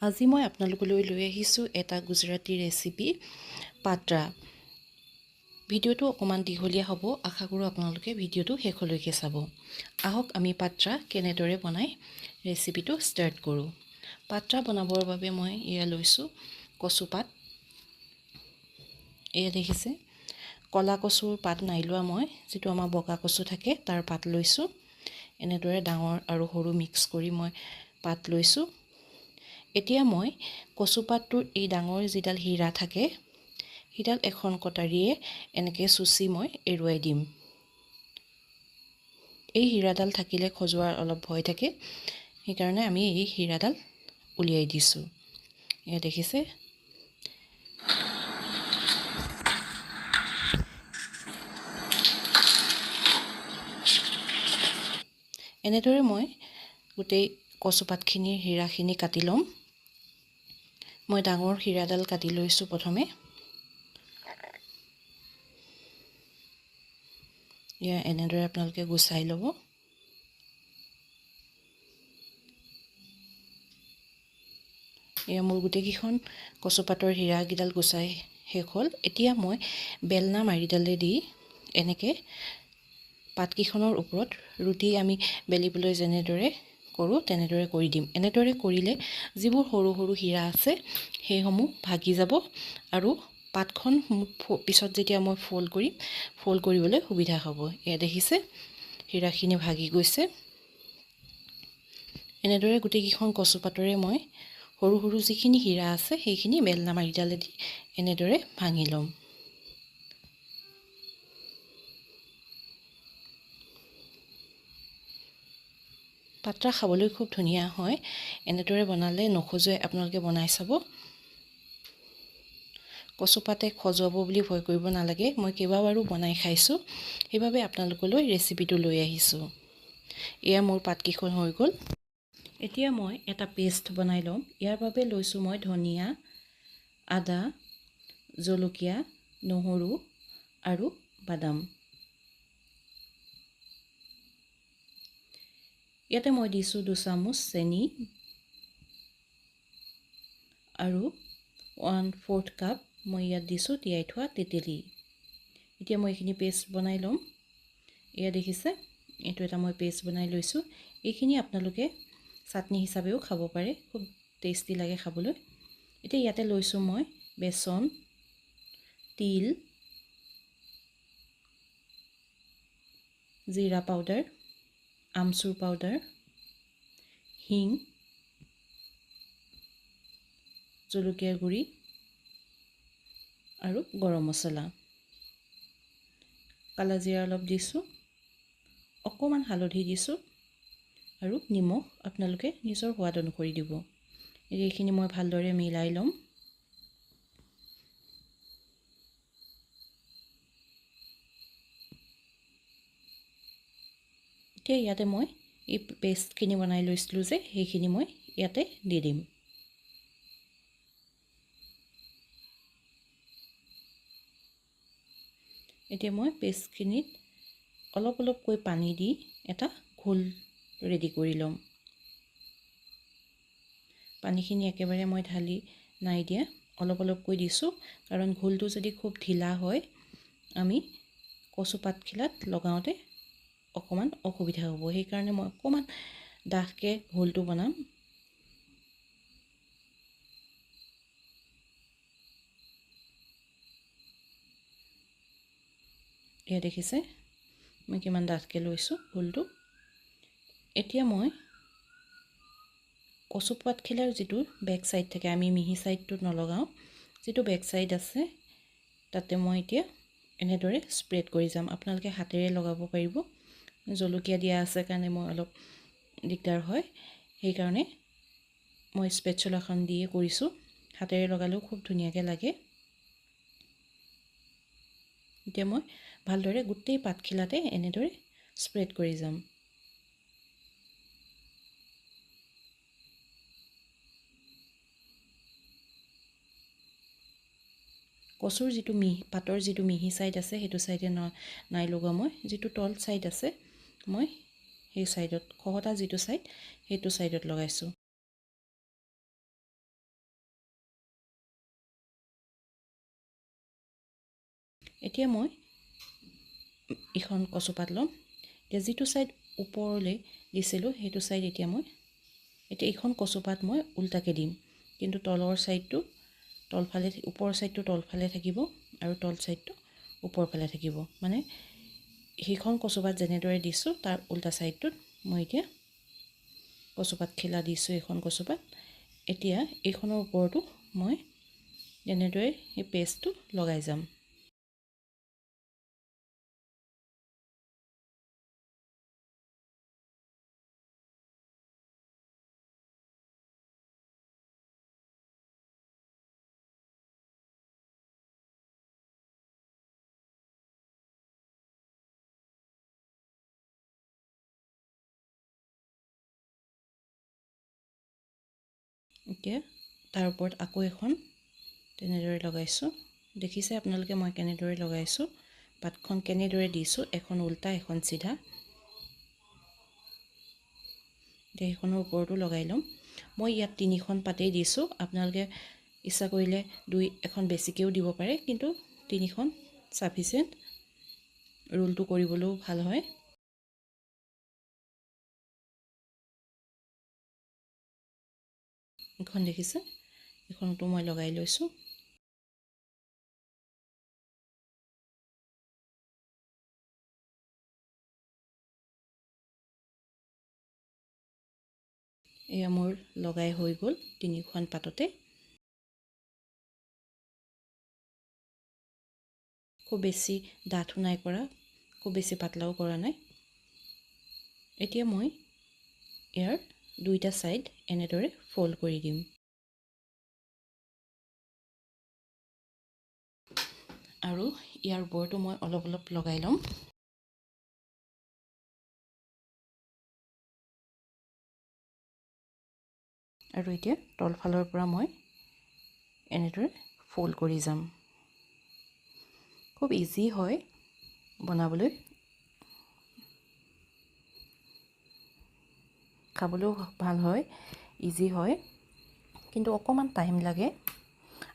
আজি মই আপোনালোকলৈ লৈ আহিছোঁ এটা গুজৰাটী ৰেচিপি পাত্ৰা। ভিডিঅ'টো অকণমান দীঘলীয়া হ'ব, আশা কৰোঁ আপোনালোকে ভিডিঅ'টো শেষলৈকে চাব। আহক আমি পাত্ৰা কেনেদৰে বনাই ৰেচিপিটো ষ্টাৰ্ট কৰোঁ। পাত্ৰা বনাবৰ বাবে মই এয়া লৈছোঁ কচুপাত। এয়া দেখিছে, ক'লা কচুৰ পাত নাই লোৱা মই, যিটো আমাৰ বগা কচু থাকে তাৰ পাত লৈছোঁ। এনেদৰে ডাঙৰ আৰু সৰু মিক্স কৰি মই পাত লৈছোঁ। এতিয়া মই কচুপাতটোৰ এই ডাঙৰ যিডাল হীৰা থাকে সেইডাল এখন কটাৰীয়ে এনেকৈ চুচি মই এৰুৱাই দিম। এই হীৰাডাল থাকিলে খজোৱাৰ অলপ ভয় থাকে, সেইকাৰণে আমি এই হীৰাডাল উলিয়াই দিছোঁ। এয়া দেখিছে, এনেদৰে মই গোটেই কচুপাতখিনিৰ হীৰাখিনি কাটি ল'ম। মই ডাঙৰ হীৰাডাল কাটি লৈছোঁ প্ৰথমে। এয়া এনেদৰে আপোনালোকে গুচাই ল'ব। এয়া মোৰ গোটেইকেইখন কচুপাতৰ হীৰাকেইডাল গুচাই শেষ হ'ল। এতিয়া মই বেলনা মাৰিডালে দি এনেকৈ পাতকেইখনৰ ওপৰত ৰুটি আমি বেলিবলৈ যেনেদৰে কৰোঁ তেনেদৰে কৰি দিম। এনেদৰে কৰিলে যিবোৰ সৰু সৰু হীৰা আছে সেইসমূহ ভাগি যাব আৰু পাতখন পিছত যেতিয়া মই ফ'ল্ড কৰিম, ফ'ল্ড কৰিবলৈ সুবিধা হ'ব। এয়া দেখিছে, হীৰাখিনি ভাগি গৈছে। এনেদৰে গোটেইকেইখন কচুপাতৰে মই সৰু সৰু যিখিনি হীৰা আছে সেইখিনি বেলনা মাৰিডালেদি এনেদৰে ভাঙি ল'ম। পাত্ৰা খাবলৈ খুব ধুনীয়া হয়। এনেদৰে বনালে নখজুৱাই, আপোনালোকে বনাই চাব। কচুপাতে খজুৱাব বুলি ভয় কৰিব নালাগে। মই কেইবাবাৰো বনাই খাইছোঁ, সেইবাবে আপোনালোকলৈ ৰেচিপিটো লৈ আহিছোঁ। এয়া মোৰ পাতকেইখন হৈ গ'ল। এতিয়া মই এটা পেষ্ট বনাই ল'ম। ইয়াৰ বাবে লৈছোঁ মই ধনিয়া, আদা, জলকীয়া, নহৰু আৰু বাদাম। ইয়াতে মই দিছোঁ 2 চামুচ চেনি আৰু 1/4 কাপ মই ইয়াত দিছোঁ তিয়াই থোৱা তেতেলী। এতিয়া মই এইখিনি পেষ্ট বনাই ল'ম। এয়া দেখিছে, এইটো এটা মই পেষ্ট বনাই লৈছোঁ। এইখিনি আপোনালোকে চাটনি হিচাপেও খাব পাৰে, খুব টেষ্টি লাগে খাবলৈ। এতিয়া ইয়াতে লৈছোঁ মই বেচন, তিল, জিৰা পাউডাৰ, আমচুৰ পাউডাৰ, হিং, জলকীয়াৰ গুড়ি আৰু গৰম মছলা। কালাজিৰা অলপ দিছোঁ, অকণমান হালধি দিছোঁ আৰু নিমখ আপোনালোকে নিজৰ সোৱাদ অনুসৰি দিব। এইখিনি মই ভালদৰে মিলাই ল'ম। এতিয়া ইয়াতে মই এই পেষ্টখিনি বনাই লৈছিলোঁ যে, সেইখিনি মই ইয়াতে দি দিম। এতিয়া মই পেষ্টখিনিত অলপ অলপকৈ পানী দি এটা ঘোল ৰেডি কৰি ল'ম। পানীখিনি একেবাৰে মই ঢালি নাই দিয়া, অলপ অলপকৈ দিছোঁ, কাৰণ ঘোলটো যদি খুব ঢিলা হয় আমি কচু পাতখিলাত লগাওঁতে অকণমান অসুবিধা হ'ব। সেইকাৰণে মই অকণমান ডাঠকৈ ঘোলটো বনাম। এয়া দেখিছে, মই কিমান ডাঠকৈ লৈছোঁ ঘোলটো। এতিয়া মই কচু পাতখিলাৰ যিটো বেক ছাইড থাকে, আমি মিহি ছাইডটোত নলগাওঁ, যিটো বেক ছাইড আছে তাতে মই এতিয়া এনেদৰে স্প্ৰেড কৰি যাম। আপোনালোকে হাতেৰে লগাব পাৰিব। জলকীয়া দিয়া আছে কাৰণে মই অলপ দিগদাৰ হয়, সেইকাৰণে মই স্পেচুলাখন দিয়ে কৰিছোঁ। হাতেৰে লগালেও খুব ধুনীয়াকৈ লাগে। এতিয়া মই ভালদৰে গোটেই পাতখিলাতে এনেদৰে স্প্ৰেড কৰি যাম। কচুৰ যিটো মিহি পাতৰ যিটো মিহি ছাইড আছে সেইটো ছাইডে নাই লগোৱা মই, যিটো তল ছাইড আছে মই সেই ছাইডত, খহটা যিটো ছাইড সেইটো ছাইডত লগাইছোঁ। এতিয়া মই ইখন কচুপাত ল'ম। এতিয়া যিটো ছাইড ওপৰলৈ দিছিলোঁ সেইটো ছাইড এতিয়া মই এইখন কচুপাত মই উল্টাকৈ দিম, কিন্তু তলৰ ছাইডটো তলফালে, ওপৰৰ ছাইডটো তলফালে থাকিব আৰু তল ছাইডটো ওপৰফালে থাকিব। মানে সেইখন কচুপাত যেনেদৰে দিছোঁ তাৰ উল্টা ছাইডটোত মই এতিয়া কচুপাত খিলা দিছোঁ এইখন কচুপাত। এতিয়া এইখনৰ ওপৰতো মই তেনেদৰে এই পেষ্টটো লগাই যাম। এতিয়া তাৰ ওপৰত আকৌ এখন তেনেদৰে লগাইছোঁ। দেখিছে আপোনালোকে মই কেনেদৰে লগাইছোঁ, পাতখন কেনেদৰে দিছোঁ, এখন উল্টা এখন চিধা। এতিয়া সেইখনৰ ওপৰতো লগাই ল'ম। মই ইয়াত 3খন পাতেই দিছোঁ, আপোনালোকে ইচ্ছা কৰিলে 2 এখন বেছিকৈও দিব পাৰে, কিন্তু 3খন চাফিচিয়েণ্ট, ৰোলটো কৰিবলৈও ভাল হয়। এখন দেখিছে, এইখনতো মই লগাই লৈছোঁ। এয়া মোৰ লগাই হৈ গ'ল 3খন পাততে। খুব বেছি ডাঠো নাই কৰা, খুব বেছি পাতলাও কৰা নাই। এতিয়া মই ইয়াৰ 2টা ছাইড এনেদৰে ফ'ল্ড কৰি দিম আৰু ইয়াৰ ওপৰতো মই অলপ অলপ লগাই ল'ম। আৰু এতিয়া তলফালৰ পৰা মই এনেদৰে ফ'ল্ড কৰি যাম। খুব ইজি হয় বনাবলৈ, খাবলৈও ভাল হয়, ইজি হয়, কিন্তু অকণমান টাইম লাগে।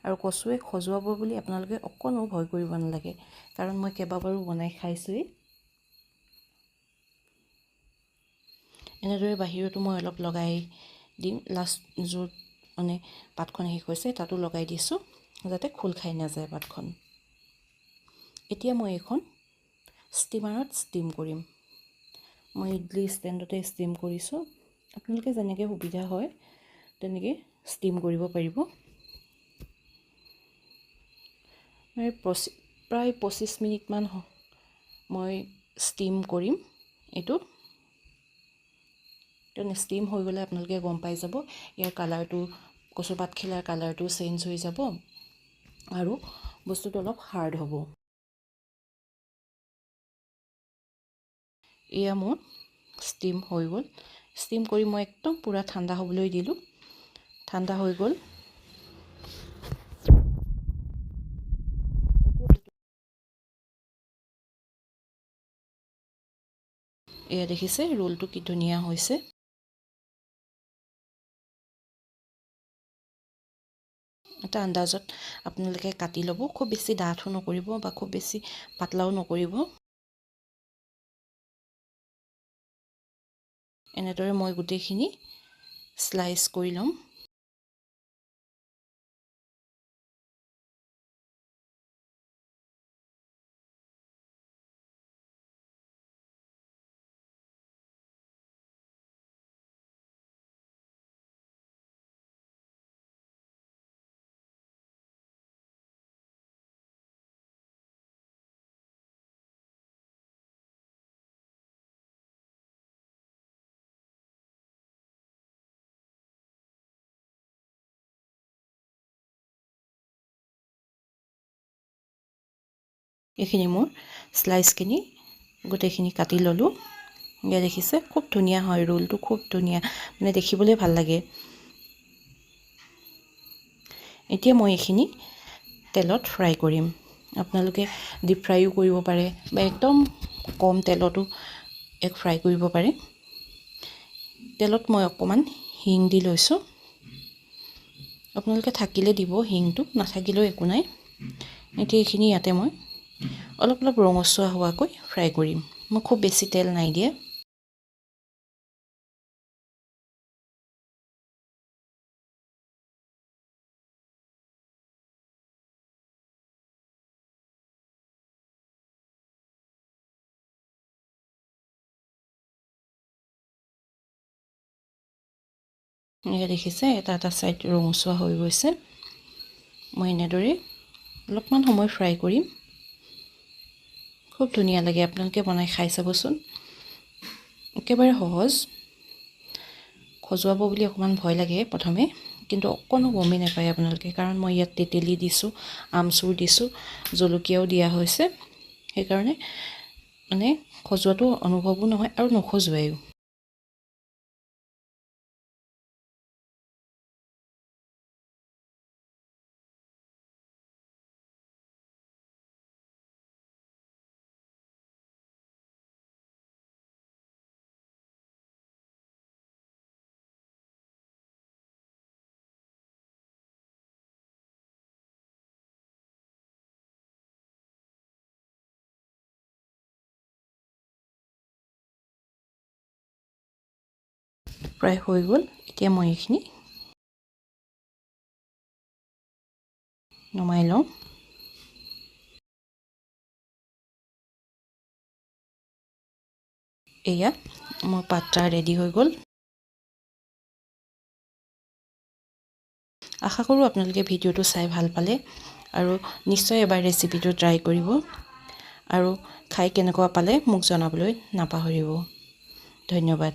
আৰু কচুৱে খজুৱাব বুলি আপোনালোকে অকণো ভয় কৰিব নালাগে, কাৰণ মই কেইবাবাৰো বনাই খাইছোঁৱেই। এনেদৰে বাহিৰতো মই অলপ লগাই দিম, লাষ্ট য'ত মানে পাতখন শেষ হৈছে তাতো লগাই দিছোঁ, যাতে খোল খাই নাযায় পাতখন। এতিয়া মই এইখন ষ্টিমাৰত ষ্টিম কৰিম। মই ইডলি ষ্টেণ্ডতে ষ্টিম কৰিছোঁ, আপোনালোকে যেনেকৈ সুবিধা হয় তেনেকৈ ষ্টিম কৰিব পাৰিব। প্ৰায় 25 মিনিটমান মই ষ্টিম কৰিম এইটো। তেনে ষ্টিম হৈ গ'লে আপোনালোকে গম পাই যাব ইয়াৰ কালাৰটো, কচুপাত খিলাৰ কালাৰটো চেঞ্জ হৈ যাব আৰু বস্তুটো অলপ হাৰ্ড হ'ব। এয়া মোৰ ষ্টিম হৈ গ'ল। ষ্টিম কৰি মই একদম পূৰা ঠাণ্ডা হ'বলৈ দিলোঁ, ঠাণ্ডা হৈ গ'ল। এয়া দেখিছে ৰোলটো কি ধুনীয়া হৈছে। এটা আন্দাজত আপোনালোকে কাটি ল'ব, খুব বেছি ডাঠো নকৰিব বা খুব বেছি পাতলাও নকৰিব। এনেদৰে মই গোটেইখিনি স্লাইচ কৰি ল'ম। এইখিনি মোৰ স্লাইচখিনি গোটেইখিনি কাটি ল'লোঁ। এয়া দেখিছে খুব ধুনীয়া হয় ৰোলটো, খুব ধুনীয়া, মানে দেখিবলৈ ভাল লাগে। এতিয়া মই এইখিনি তেলত ফ্ৰাই কৰিম। আপোনালোকে ডিপ ফ্ৰাইও কৰিব পাৰে বা একদম কম তেলতো এক ফ্ৰাই কৰিব পাৰে। তেলত মই অকণমান হিং দি লৈছোঁ, আপোনালোকে থাকিলে দিব হিংটো, নাথাকিলেও একো নাই। এতিয়া এইখিনি ইয়াতে মই অলপ অলপ ৰঙচুৱা হোৱাকৈ ফ্ৰাই কৰিম। মই খুব বেছি তেল নাই দিয়া। এনেকৈ দেখিছে, এটা এটা ছাইড ৰঙচুৱা হৈ গৈছে। মই এনেদৰে অলপমান সময় ফ্ৰাই কৰিম। খুব ধুনীয়া লাগে, আপোনালোকে বনাই খাই চাবচোন। একেবাৰে সহজ। খজুৱাব বুলি অকণমান ভয় লাগে প্ৰথমে, কিন্তু অকণো গমেই নাপায় আপোনালোকে, কাৰণ মই ইয়াত তেতেলী দিছোঁ, আমচুৰ দিছোঁ, জলকীয়াও দিয়া হৈছে, সেইকাৰণে মানে খজুৱাটো অনুভৱো নহয় আৰু নখজুৱায়ো। প্ৰায় হৈ গ'ল। এতিয়া মই এইখিনি নমাই লওঁ। এয়া মোৰ পাত্ৰা ৰেডি হৈ গ'ল। আশা কৰোঁ আপোনালোকে ভিডিঅ'টো চাই ভাল পালে আৰু নিশ্চয় এবাৰ ৰেচিপিটো ট্ৰাই কৰিব আৰু খাই কেনেকুৱা পালে মোক জনাবলৈ নাপাহৰিব। ধন্যবাদ।